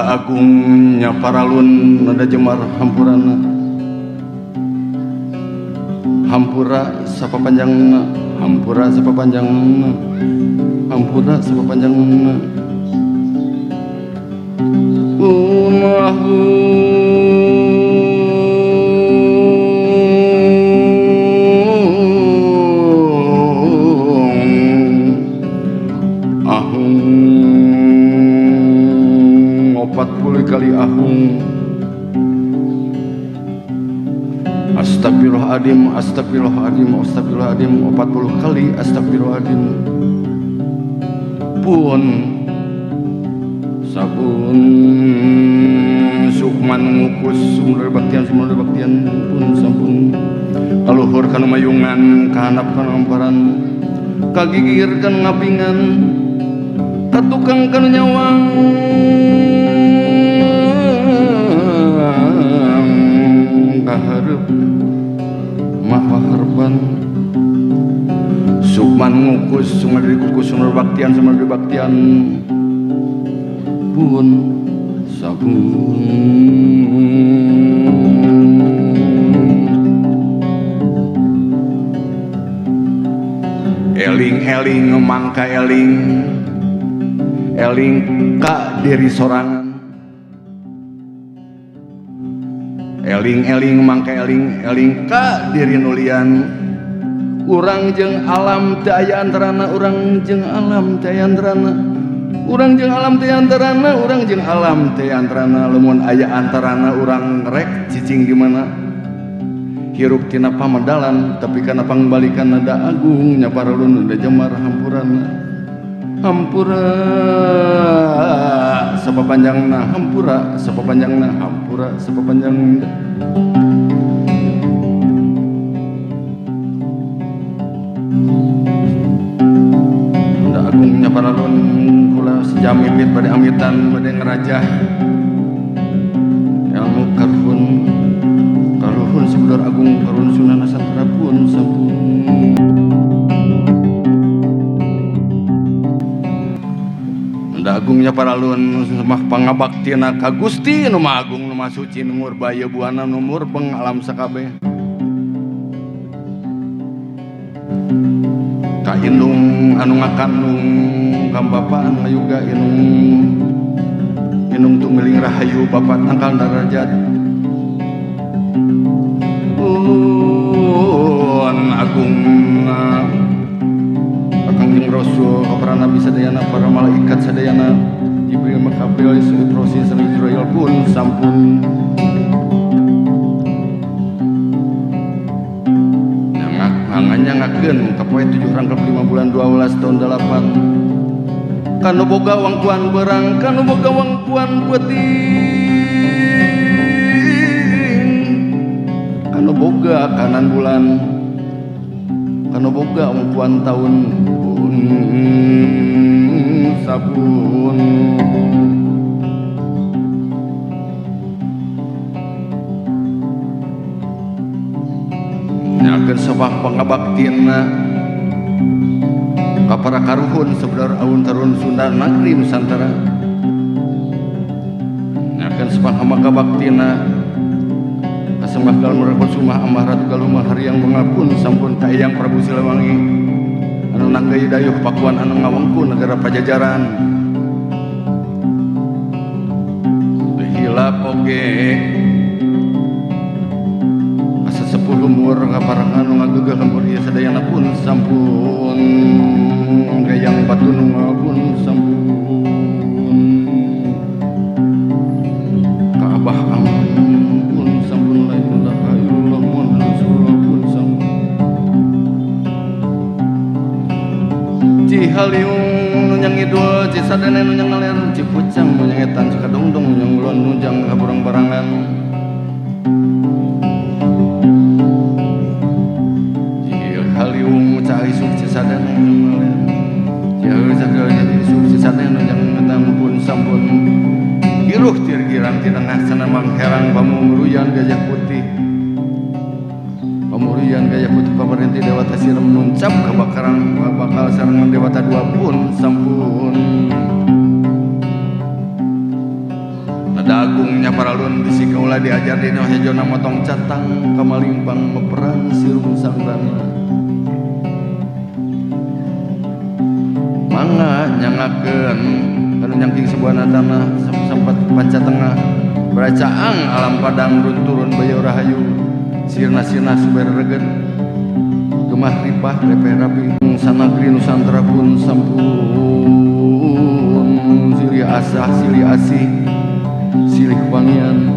Nda agungnya paralun nada jemar hampurana hampura sapapanjangna hampura sapapanjangna hampura sapapanjangna ahung 40 kali ahung. Astagfirullahaladzim, astagfirullahaladzim, astagfirullahaladzim 40 kali astagfirullahaladzim. Pun sabun sukman ngukus sumber baktian pun sampun kaluhur kanu mayungan kahanap kanu amparan kagigir kanu ngapingan katukang kanu nyawang kaharep mahaharban sukman ngukus sumber dikukus sumber baktian pun sabun. Eling-eling mangka eling eling ka diri sorangan eling-eling mangka eling eling ka diri nulian urang jeung alam teu aya antarana urang jeung alam teu aya antarana urang jeung alam teu antarana urang jeung alam teu antarana lamun aya antarana urang rek cicing di mana hirup tina pamedalan tapi kana pangbalikan nada agung nya paralun nada jemar hampurana hampura sapapanjangna hampura sapapanjangna hampura sapapanjangna. Nda agungnya paralun kula sejamipit bade amitan bade ngerajah ilmu karuhun karuhun sebudar agung karuhun Sunan Nasantara pun sampun. Nda agungnya paralun semah pangabaktina ka Gusti nu Maha Agung nu Maha Suci nu Murbaya Buana nu Murbeng alam sakabeh ka indung anu ngakandung ka bapa anu ngayuga inung inung tumiling rahayu bapa tangkal darajat pun agungna Kangjeng Rasul para nabi sadayana para malaikat sadayana Jibril Mikail Israfil Israil pun sampun nganyangakeun ka poe 7 rangkap 5 bulan 12 tahun 8 kanu boga wangkuan berang kanu boga wangkuan peuting kanu boga kanan bulan kanu boga wangkuan tahun pun sabun. Nyakeun sabah pangabaktina ka para karuhun sebedar aun tarun Sunda Nagri Nusantara. Nyakeun sabah pangabaktina kasembah galmur sumah amah ratu galumah hariang bangapun sampun ka Eyang Prabu Siliwangi anu nanggayu dayuh pakuan anu ngawengku negara Pajajaran. Hilap oge asa sepuh lumur kaparang anu ngagegeh lembur ieu sadayana pun sampun gayang batu nu pun sampun ka abah ampun sampun la ilaha illallah muhammadur rasulullah pun sampun. Cihaliung nu nyangidul Cisadane nu nyangaler Cipucang nu nyangetan Cikadongdong nu nyangulon nunjang kaburang barangan Cihaliung Caisuk Cisadane nu nyangaler Cihaliung Cisadane nu nyangetan pun sampun hiruh tirgirang tinengah sanamang herang pamumuruyan gajah putih pamurian gajah putih pamarenti dewata sirem nuncap kebakaran bakal sarangan dewata dua pun sampun. Dagungnya paralun bisi kaula diajar dina hejona motong catang kamalimpang meperang sirung sangrana. Mangga nyangakeun kanu nyangking sebuana tanah sampat panca tengah beracaang alam padang runturun bayo rahayu sirna-sirna suber regen gemah ripah repeh rapi sanagri nusantara pun sampun silih asah silih asih silih wangian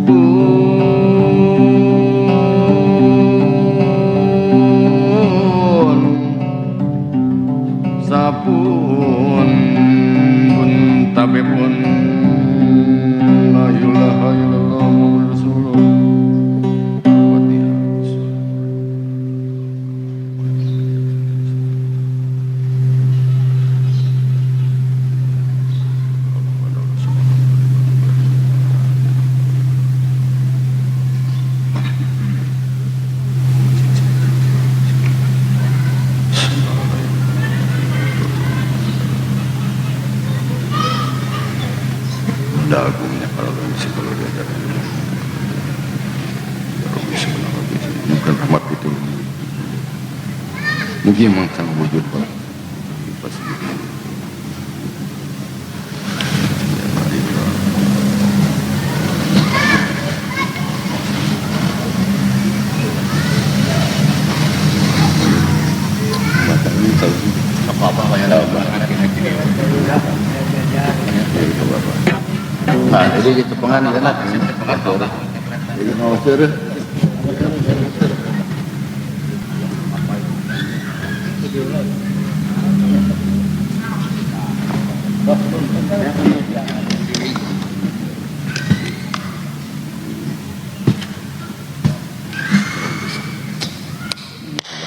pun sapun pun tabe pun la ilaha illallah Muhammadur Rasulullah. Dagungnya kalau bisa kalau diajarin bukan rahmat itu mungkin memang sangat wujud Pak pas gitu. Nah, jadi cepengan enak. Jadi mau seureuh.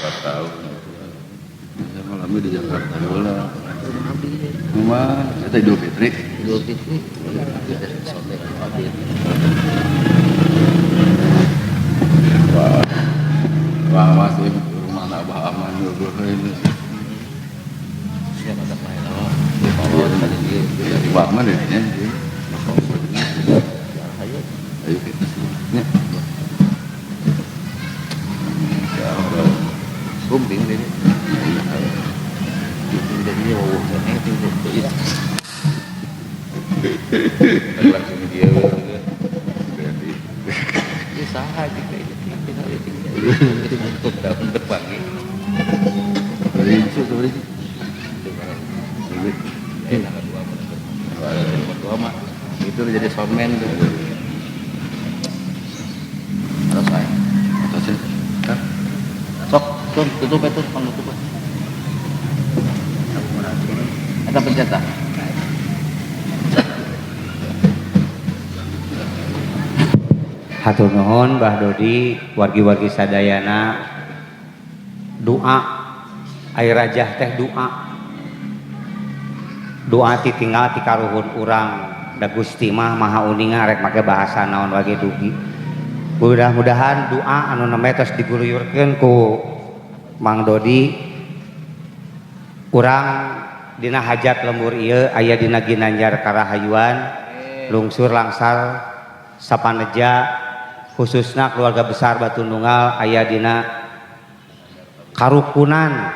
Berapa tahun? Saya malamnya di Jakarta bola. Rumah kita Idul Fitri. Idul Fitri. Wah, wah masih rumah Abah Aman dulu ini. Ya kata main oh, di bawah tadi dia. Di bawah mana ya? Ayo kita sih. Ya. Sumping ini. Jadi wawuh ini itu. Langsung dia. Dia saha juga itu untuk tahun terpanggil. Dari itu sebenarnya. Dua mah itu jadi soundman tuh. Terus saya. Atasnya. Sok, tutup itu, tutup. Eta pencet. Hatur nuhun Bah Dodi, wargi-wargi sadayana, doa ai rajah teh doa. Doa ti tinggal ti karuhun urang, da Gusti mah maha uninga rek make bahasa naon wage dugi. Mudah-mudahan doa anu nembe tos diguluyurkeun ku Mang Dodi urang dina hajat lembur ieu aya dina ginanjar karahayuan lungsur langsar sapaneja khususna keluarga besar Batu Nunggal aya dina karukunan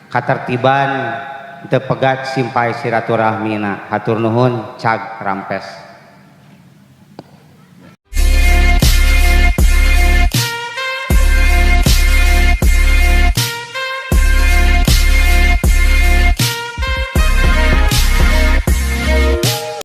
katertiban teu pegat simpai silaturahmina. Hatur nuhun cag rampes.